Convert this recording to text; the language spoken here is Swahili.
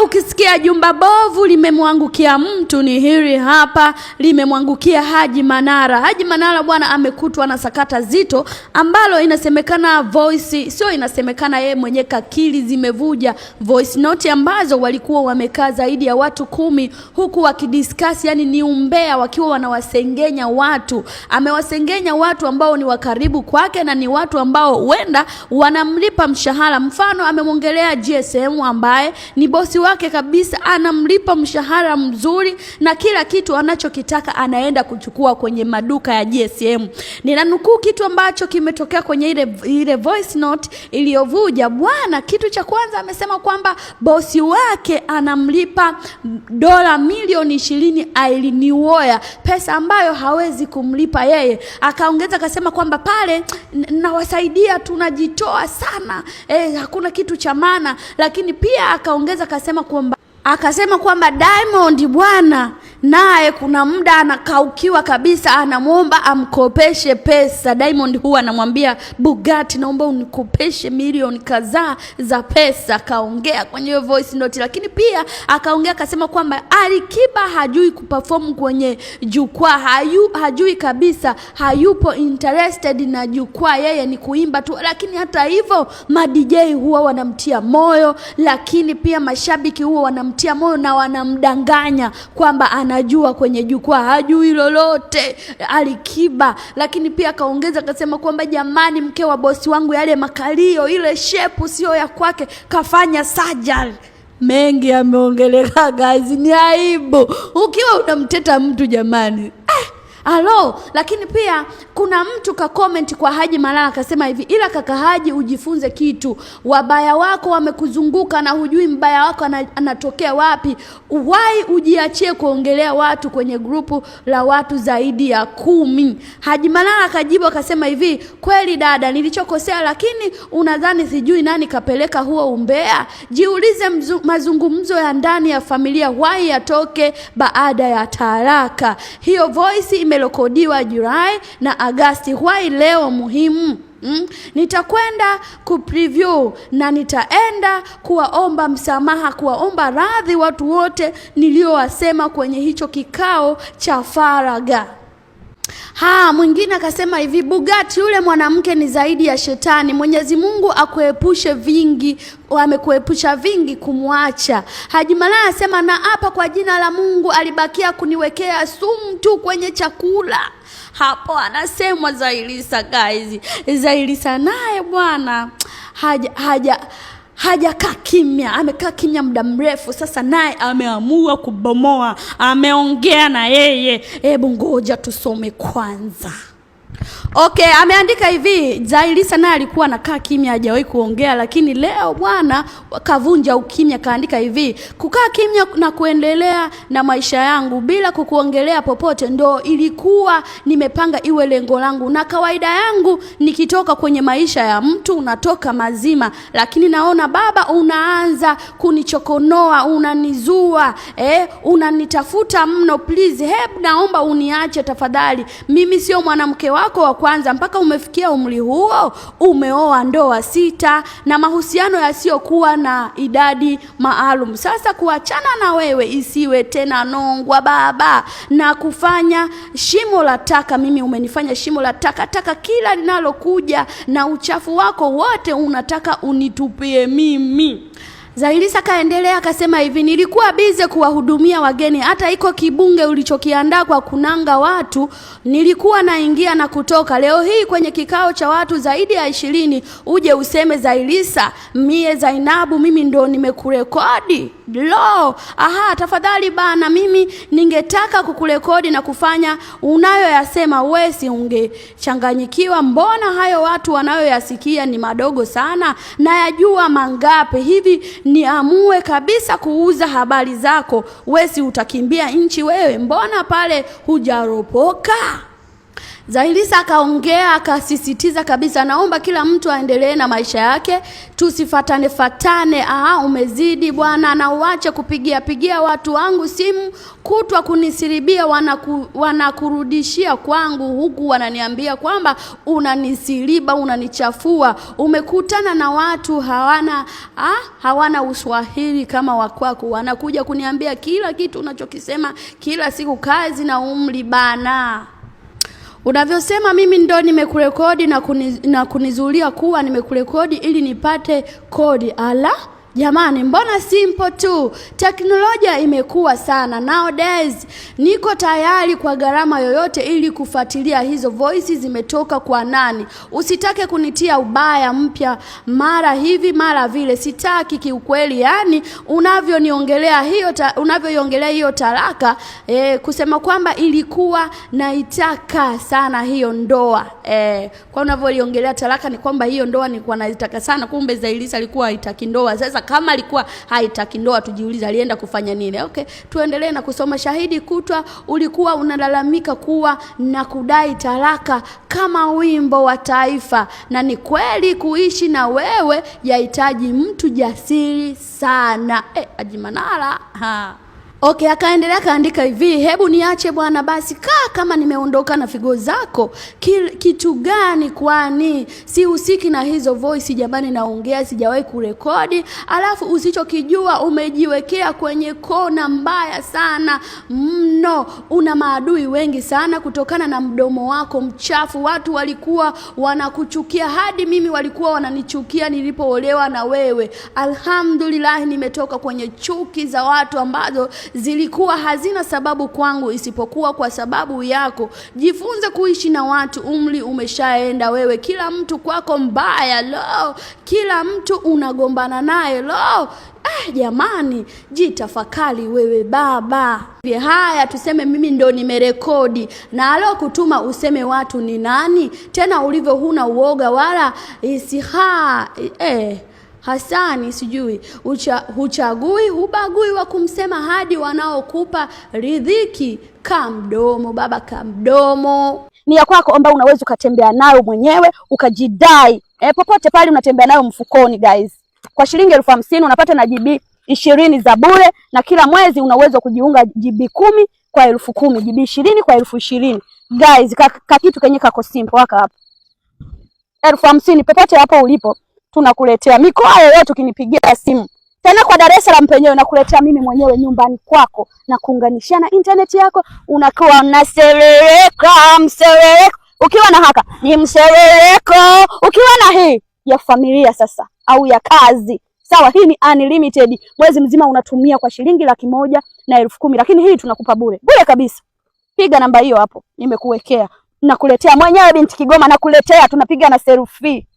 Ukisikia jumba bovu limemwangukia mtu, ni hili hapa limemwangukia Haji Manara. Haji Manara bwana amekutwa na sakata zito ambalo inasemekana voice, sio inasemekana, yeye mwenyewe kakili zimevuja voice note ambazo walikuwa wamekaa zaidi ya watu 10 huku wakidiscuss, yani ni umbea, wakiwa wanawasengenya watu. Amewasengenya watu ambao ni wakaribu kwake na ni watu ambao huenda wanamlipa mshahara. Mfano amemwongelea GSM ambaye ni bosi wake kabisa, anamlipa mshahara mzuri na kila kitu anachokitaka anaenda kuchukua kwenye maduka ya GSM. Ninanukuu kitu ambacho kimetokea kwenye ile voice note iliyovuja bwana. Kitu cha kwanza amesema kwamba bosi wake anamlipa dola milioni 20 Aileen, pesa ambayo hawezi kumlipa yeye. Akaongeza akasema kwamba pale nawasaidia, tunajitoa sana, hakuna kitu cha maana. Lakini pia akaongeza akasema kwamba Diamond bwana naye kuna muda anakaukiwa kabisa, anamwomba amkopeshe pesa. Diamond huwa anamwambia Bugatti, naomba unikopeshe milioni kadhaa za pesa. Kaongea kwenye hiyo voice note, lakini pia akaongea akasema kwamba Alikiba hajui kuperform kwenye jukwaa, hajui kabisa, hayupo interested na jukwaa, yeye ni kuimba tu. Lakini hata hivyo ma DJ huwa wanamtia moyo, lakini pia mashabiki huwa wanamtia moyo na wanamdanganya kwamba anajua kwenye jukwaa, hajui lolote Alikiba. Lakini pia akaongeza akasema kwamba jamani, mke wa bosi wangu yale makalio, ile shepu sio ya kwake, kafanya surgery. Mengi ameongeleka guys, ni aibu ukiwa unamteta mtu jamani. Alo, lakini pia kuna mtu ka comment kwa Haji Manara akasema hivi, ila kaka Haji ujifunze kitu, wabaya wako wamekuzunguka na hujui mbaya wako anatokea wapi. Wai ujiachie kuongelea watu kwenye grupu la watu zaidi ya 10. Haji Manara akajibu akasema hivi, kweli dada, nilichokosea, lakini unadhani sijui nani kapeleka huo umbea? Jiulize mazungumzo ya ndani ya familia wai yatoke baada ya talaka. Hiyo voice imerekodiwa Julai na Agasti, why leo muhimu? Nitakwenda kupreview na nitaenda kuwaomba msamaha, kuwaomba radhi watu wote niliowasema kwenye hicho kikao cha faragha. Mwingine akasema hivi, Bugatti yule mwanamke ni zaidi ya shetani. Mwenyezi Mungu akuepushe vingi, amekuepusha vingi kumwacha. Haji Manara anasema na hapa kwa jina la Mungu alibakia kuniwekea sumu tu kwenye chakula. Hapo anasemwa Zailisa guys. Zailisa naye bwana hajakaa kimya, amekaa kimya muda mrefu sasa, naye ameamua kubomoa, ameongea na yeye. Hebu ngoja tusome kwanza. Okay, ameandika hivi, Zailisa naye alikuwa anakaa kimya, hajawahi kuongea, lakini leo bwana kavunja ukimya, kaandika hivi, kukaa kimya na kuendelea na maisha yangu bila kukuongelea popote ndo ilikuwa nimepanga iwe lengo langu, na kawaida yangu nikitoka kwenye maisha ya mtu natoka mazima, lakini naona baba unaanza kunichokonoa, unanizua, unanitafuta mno, please hebu naomba uniache tafadhali, mimi sio mwanamke wako wa kwanza, mpaka umefikia umri huo umeoa ndoa 6 na mahusiano yasiyokuwa na idadi maalum. Sasa kuachana na wewe isiwe tena nongwa baba, na kufanya shimo la taka. Mimi umenifanya shimo la taka taka, kila linalokuja na uchafu wako wote unataka unitupie mimi. Zailisa kaendelea akasema hivi, nilikuwa bize kuwahudumia wageni, hata iko kibunge ulichokiandaa kwa kunanga watu nilikuwa naingia na kutoka. Leo hii kwenye kikao cha watu zaidi ya 20 uje useme Zailisa, mie Zainabu mimi ndo nimekurekodi? Lo, aha, tafadhali bana, mimi ningetaka kukurekodi na kufanya unayoyasema, wewe si ungechanganyikiwa? Mbona hayo watu wanayoyasikia ni madogo sana, nayajua mangapi hivi niamue kabisa kuuza habari zako, wewe si utakimbia nchi wewe? Mbona pale hujaropoka? Zailisa akaongea akasisitiza kabisa, naomba kila mtu aendelee na maisha yake, tusifatane fatane. Aha, umezidi bwana, na uache kupigia pigia watu wangu simu kutwa kunisiribia, wanakurudishia kwangu, huku wananiambia kwamba unanisiriba, unanichafua. Umekutana na watu hawana uswahili kama wakwako, wanakuja kuniambia kila kitu unachokisema kila siku, kazi na umri bana. Unavyosema mimi ndo nimekurekodi na kunizulia kuwa nimekurekodi ili nipate kodi. Ala jamani, mbona simple tu. Teknolojia imekuwa sana nowadays. Niko tayari kwa gharama yoyote ili kufuatilia hizo voices zimetoka kwa nani. Usitake kunitia ubaya mpya mara hivi mara vile, sitaki kiukweli. Yani unavyoniongelea hiyo unavyoiongelea hiyo talaka kusema kwamba ilikuwa naitaka sana hiyo ndoa kwa unavyoiongelea talaka ni kwamba hiyo ndoa nilikuwa naitaka sana, kumbe Zailisa alikuwa haitaki ndoa. Sasa kama alikuwa haitaki ndoa, tujiulize alienda kufanya nini? Okay, tuendelee na kusoma. Shahidi kutwa ulikuwa unalalamika kuwa na kudai talaka kama wimbo wa taifa, na ni kweli kuishi na wewe yahitaji mtu jasiri sana. Haji Manara ha. Okay, akaendelea akaandika hivi, hebu niache bwana basi, kaa kama nimeondoka na figo zako. Kitu gani kwani? Sihusiki na hizo voice jamani, naongea sijawahi kurekodi. Alafu usichokijua umejiwekea kwenye kona mbaya sana mno. Una maadui wengi sana kutokana na mdomo wako mchafu. Watu walikuwa wanakuchukia, hadi mimi walikuwa wananichukia nilipoolewa na wewe. Alhamdulillah, nimetoka kwenye chuki za watu ambazo zilikuwa hazina sababu kwangu isipokuwa kwa sababu yako. Jifunze kuishi na watu, umri umeshaenda wewe. Kila mtu kwako mbaya, lo, kila mtu unagombana naye, lo. Jamani, jitafakari wewe baba. Haya, tuseme mimi ndo nimerekodi na alokutuma useme watu ni nani? Tena ulivyo huna uoga wala isiha Hasani sijui huchagui hubagui wa kumsema hadi wanaokupa ridhiki. Kamdomo baba, kamdomo ni ya kwako, ambayo unaweza ukatembea nayo mwenyewe ukajidai. Popote pale unatembea nayo mfukoni guys. Kwa shilingi 50,000 unapata na GB 20 za bure, na kila mwezi una uwezo kujiunga GB 10 kwa 10,000, GB 20 kwa 20,000. Guys, ka kitu kenye kako simple haka hapa. 50,000 popote hapo ulipo tunakuletea. Mikoa yoyote ukinipigia simu. Tena kwa Dar es Salaam penyewe nakuletea mimi mwenyewe nyumbani kwako na kuunganishia na internet yako, unakuwa unaserereka mserereko. Ukiwa na haka ni mserereko, ukiwa na hii ya familia sasa au ya kazi. Sawa, hii ni unlimited. Mwezi mzima unatumia kwa shilingi 110,000, lakini hii tunakupa bure. Bure kabisa. Piga namba hiyo hapo, nimekuwekea. Nakuletea mwenyewe binti Kigoma, nakuletea, tunapiga na selfie.